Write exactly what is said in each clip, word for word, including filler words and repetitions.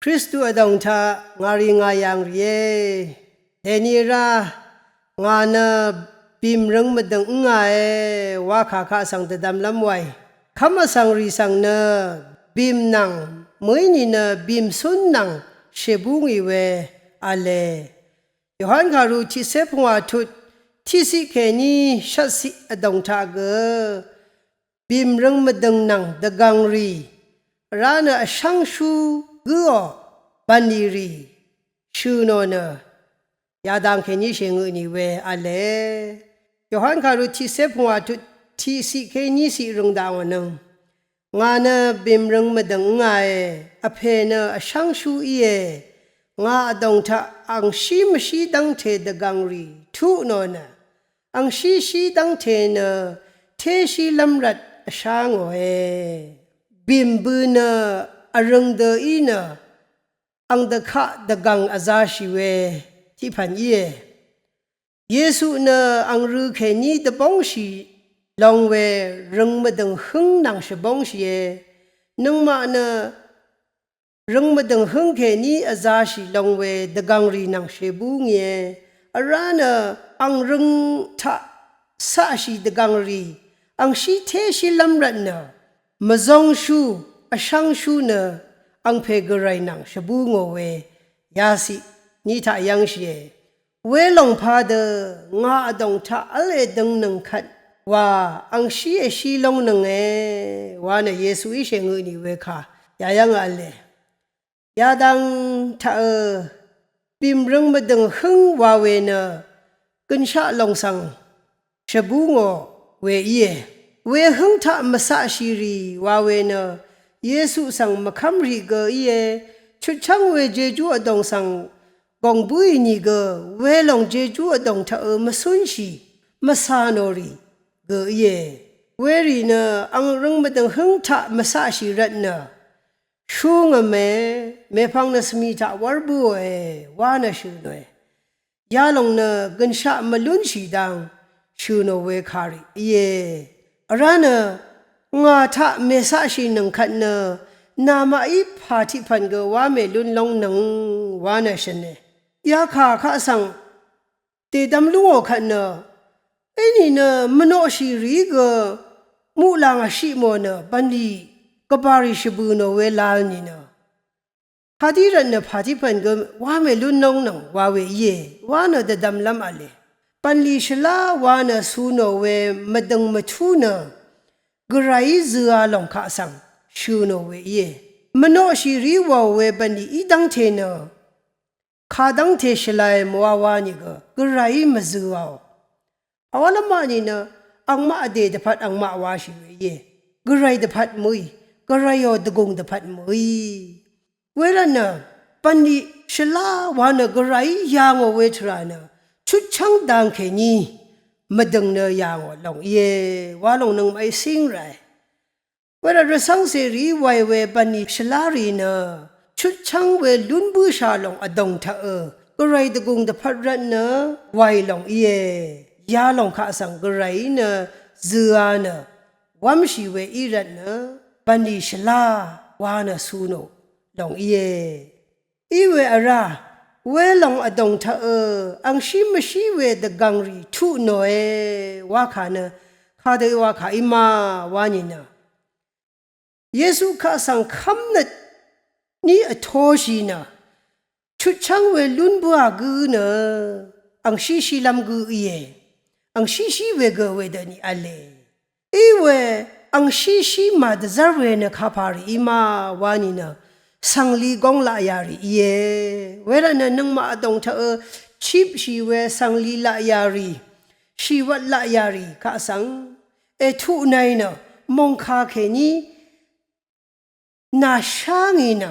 Kristu vdòng taq ngàrì ngà yàng rìé. Dèni rá ngà nø bìmrøng mvdø̀ng ǿngàe wa kà kaq svng dvdvmlv́m waì. Kv́m vsvng rì svng nø bìm nvng mø̀í nìnø bìmcún nvng shèbú ngì we v̄le. Yohan kàru tiqcé pungwà tut tiqciq kèní shvtciq vdòng taq gø bìmrøng mvdø̀ng nvng dvgv̀ngrì vrá nø vshv́ngshú gǿò bv̀nlì rì shø̀ nò nø yadang kèní shèngø nì we v̄le. Yohan kàru tiqcé pungwà tut tiqciq kèní ciq røng daqò nøng. Ngà nø bìmrøng mvdø̀ng ǿngàe, Vpè nø vshv́ngshú íe. Ngà vdòng taq angshí mvshí dv́ngte dvgv̀ngrì tuq nò nø angshíshí dv́ngte nø téshílv́m rvt vshá ngòe. Bìm bø nø vrøng dø í nø ang dvkaq dvgv̀ng vzashì we tiqpv̀n íe. Yesu nø ang rø kèní dvbóngshì long we røng mvdø̀ng hǿng nvng shvbóngshìe. Nøngmaq nø røng mvdø̀ng hǿng kèní vzashì long we dvgv̀ngrì nvng shèbú ngìe. Vrá nø ang røng taq caqshì dvgv̀ngrì angshí téshílv́m rvt nø mvzóngshú vshv́ngshú nø angpè gvray nvng shvbú ngò we yaciq ní taq yv́ngshìe. Welòng padø ngà vdòng taq v́l èdøngnøng kvt wa angshí èshí lóngnønge wa nø Yesuí shèngø nì we kà yayv́ngø v̄le. Yadang taqø bìmrøng mvdø̀ng hǿng wa we nø gønshaq lòng svng shvbú ngò we íe. Wehǿng taq mvcaqshì rì wa we nø Yesu svng mvkv́mrì gø íe. Chutchv́ng we jejú vdòng svng gòng bǿì nìgø welòng jejú vdòng taqø mvcúnshì mvcà nò rì gø íe. Werì nø ang røng mvdø̀ng hǿng taq mvcaqshì rvt nø shúngø̀me, mèpvng nø svmi taq wv́r bǿòe wa nø shø̀ nòe. Yalòng nø gønshaq mvlúnshì dang shø̀ nò we kàrì íe. Vrá nø ngà taq mècaqshìnøng kvt nø namaqí pà tiqpv̀n gø wá mèlún lóngnøng wa nø shø̀ne. Yakà kaq svng dèdvm lúngò kvt nø ínìnø mvnoqshì rìí gø muqlàng vshiq mò nø bv̀nlì gvbàrì shvbø̀ nò we lal nìnø padí rvtnø pàdí pv̀n gø wá mèlún nóngnøng wa we íe wa nø dvdvmlv́m v̄le. Bv̀nlì shvlá wa nø cu nò we mvdø̀ng mvtú nø gvrayí zøa lòng kaq svng shø̀ nò we íe. Mvnoqshì rí wàò we bv̀nlì í dv́ngte nø kadv́ngte shvlae mvwáwá nìgø gvrayí mvzø̄ waò. Awalv́m maqnì nø angmaq vdè dvpvt angmaq washì we íe. Gvray dvpvt mø̀í, gvrayò dvgùng dvpvt mø̀í. Wervtnø bv̀nlì shvlá wa nø gvrayí yà ngò we tvrà nø chutchv́ng dang kèní mvdø̀ng nø yà ngò lòng íe wa lòng nøngmaqí cíng ràe. Wervt rvcv́ng cèrìí wàì we bv̀nlì shvlá rì nø chutchv́ng we lún bǿshà lòng vdòng taqø gvray dvgùng dvpvt rvtnø wàì lòng íe. Yalòng kaq svng gvrayí nø zøa nø wv́mshì we í rvtnø bv̀nlì shvlá wa nø cu nò lòng íe. Iwe vrá welòng vdòng taqø angshí mvshí we dvgv̀ngrì tuq nòe wakà nø kadø wakà í ma wa nìnø Yesu kaq svng kv́mnøt ní vtoshì nø chutchv́ng we lún bǿà gǿ nø angshíshílv́m gǿ íe. Angshíshí we gø wedø ni v̄le. Iwe angshíshí màdvzv́r we nø kapà rì í ma wa nìnø svngli góng laqyà rì íe. Wervtnø nøngmaq vdòng taqø chipshì we svngli laqyà rì shìwvt laqyà rì kaq svng ètuq nai nø mòngkà kèní nàshá ngì nø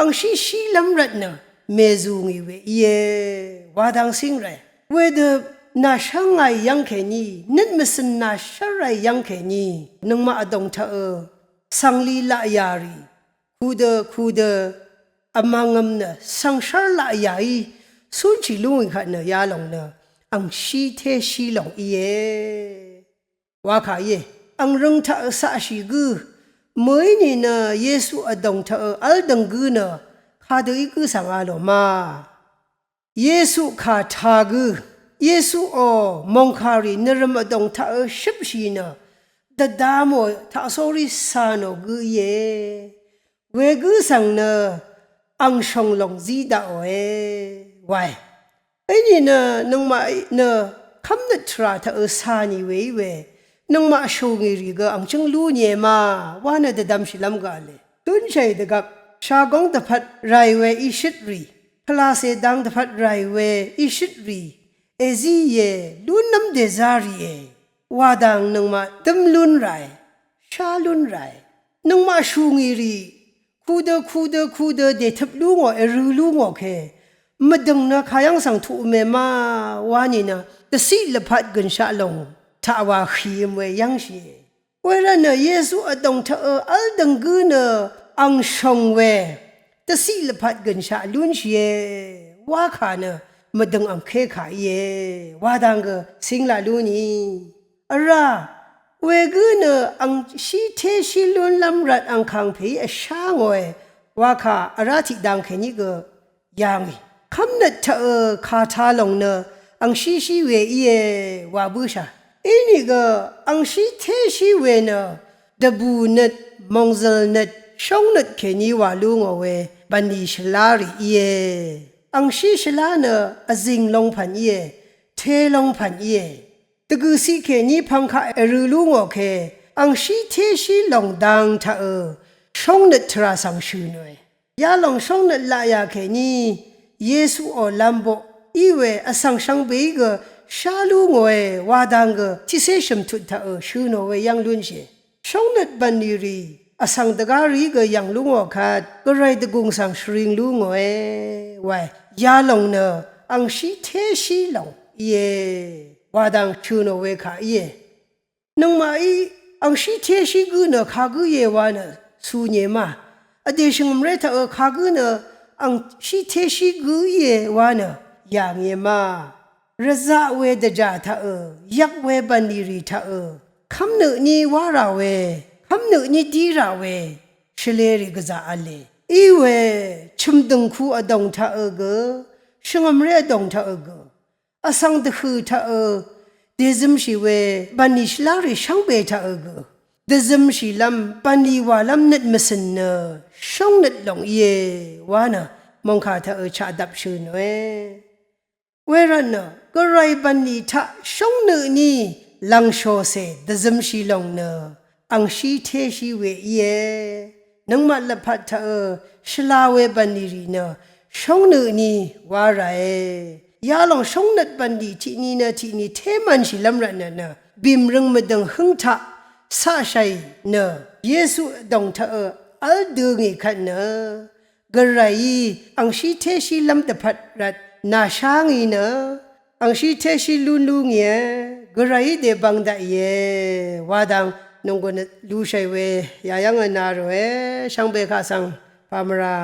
angshíshílv́m rvtnø mèzù ngì we íe wa dang cíng ràe. Wedø nàshv́ngàì yv́ng kèní nøt mvcø̀n nàshv́ràì yv́ng kèní nøngmaq vdòng taqø svngli laqyà rì kudø kudø vmvngvm nø svngshv́r laqyàí cúnshì lúngì kvt nø yalòng nø angshí téshí lòng íe. Wakà íe. Ang røng taqø caqshì gǿ mø̀í nìnø Yesu vdòng taqø v́l døng gǿ nø Kadø í gǿ svng a lò ma. Yesu kà tagǿ. Yesuò mòngkàrì nvrø̀m vdòng taqø shøpshì nø dvdamò taqsórí cà nò gǿ íe. Wegǿ svng nø angshòng lòng zí daqòe wae. Ínìnø nøngmaq nø kv́mnøt tvrà taqø cà nì we í we, nøngmaq shù ngì rì gø ang chǿng lú nìe ma wa nø dvdvmshìlv́m gø v̄le. Dúnshàì dvgvp shagóng dvpvt ràì we í shøt rì, pvlacè dang dvpvt ràì we í shøt rì, èzí íe, lúnlv́m dèzá rìe. Wa dang nøngmaq dǿm lún ràe, shá lún ràe. Nøngmaq shù ngì rì kudø kudø kudø dètøp lú ngò, èrø̄ lú ngò ke, mvdø̀ng nø kayv́ng svng tuq mè ma wa nìnø dvciq lvpat gø̀nshaq lòng taq wa hìøm we yv́ngshìe. Wervtnø Yesu vdòng taqø v́l døng gǿ nø ang shòng we dvciq lvpat gø̀nshaq lúnshìe. Wakà nø mvdø̀ng angké kà íe wa dang gø cíng laq lú nì. Vrá, wegǿ nø angshí téshí lúnlv́m rvt angkàng pèí vshá ngòe wakà vrá tiqdang kèní gø yà ngì. Kv́mnøt taqø kà ta lòng nø angshíshí we íe wa bǿshà. Inìgø angshí téshí we nø dvbùnøt, mòngzø̀lnøt, shóngnøt kèní wà lú ngò we bv̀nlì shvlá rì íe. Angshí shvlá nø vzìng longpv̀n íe, té longpv̀n íe. Dvgø̀ciq kèní pvngkaq èrø̄ lú ngò ke, angshí téshí lòng dang taqø shóngnøt tvrà svng shø̀ nòe. Yalòng shóngnøt laqyà kèní Yesuò lamboq í we vsvng shvngbeí gø shá lú ngòe wa dang gø tiqcé shø̀m tut taqø shø̀ nò we yv́ng lúnshìe. Shóngnøt bv̀nlì rì vsvng dvgá rìí gø yv̀ng lú ngò kvt gvray dvgùng svng shvring lú ngòe wae. Yalòng nø angshí téshí lòng íe wa dang shø̀ nò we kà íe. Nøngmaqí angshí téshí gǿ nø kagǿ íe wa nø cù nìe ma. Vdè shvngø̀mré taqø kagǿ nø angshí téshí gǿ íe wa nø yà ngìe ma. Rvzaq we dvjà taqø, yvk we bv̀nlì rì taqø, kv́mnøt ní wá rà we, kv́mnøt ní dí rà we shvlē rì gvzà v̄le. Í we chø̀mdø̀ngku vdòng taqø gø, shvngø̀mré vdòng taqø gø, vsvng dvhø̀ taqø dèzømshì we bv̀nlì shvlá rì shvngbe taqø gø, dvzømshìlv́m bv̀nlì wàlv́m nøt mvcø̀n nø shóngnøt lòng íe wa nø mòngkà taqø chaqdvp shø̀ nòe. Wervtnø gvray bv̀nlì taq shóngnøt ní lv̀ngshòcè dvzømshì lòng nø angshí téshí we íe. Nøngmaq lvpat taqø shvla we bv̀nlì rì nø shóngnøt ní wá ràe. Yalòng shóngnøt bv̀nlì tiqni nø tiqni té mv̀nshìlv́m rvtnø nø bìmrøng mvdø̀ng hǿng taq caqshàì nø Yesu vdòng taqø v́l dø̄ ngì kvt nø gvrayí angshí téshílv́m dvpvt rvt nàshá ngì nø angshí téshí lún lú ngìe. Gvrayí dèbvng daqìe wa dang nònggùn lushàì we yayv́ng vna ròe. Shvngbe kaq svng pàmvrà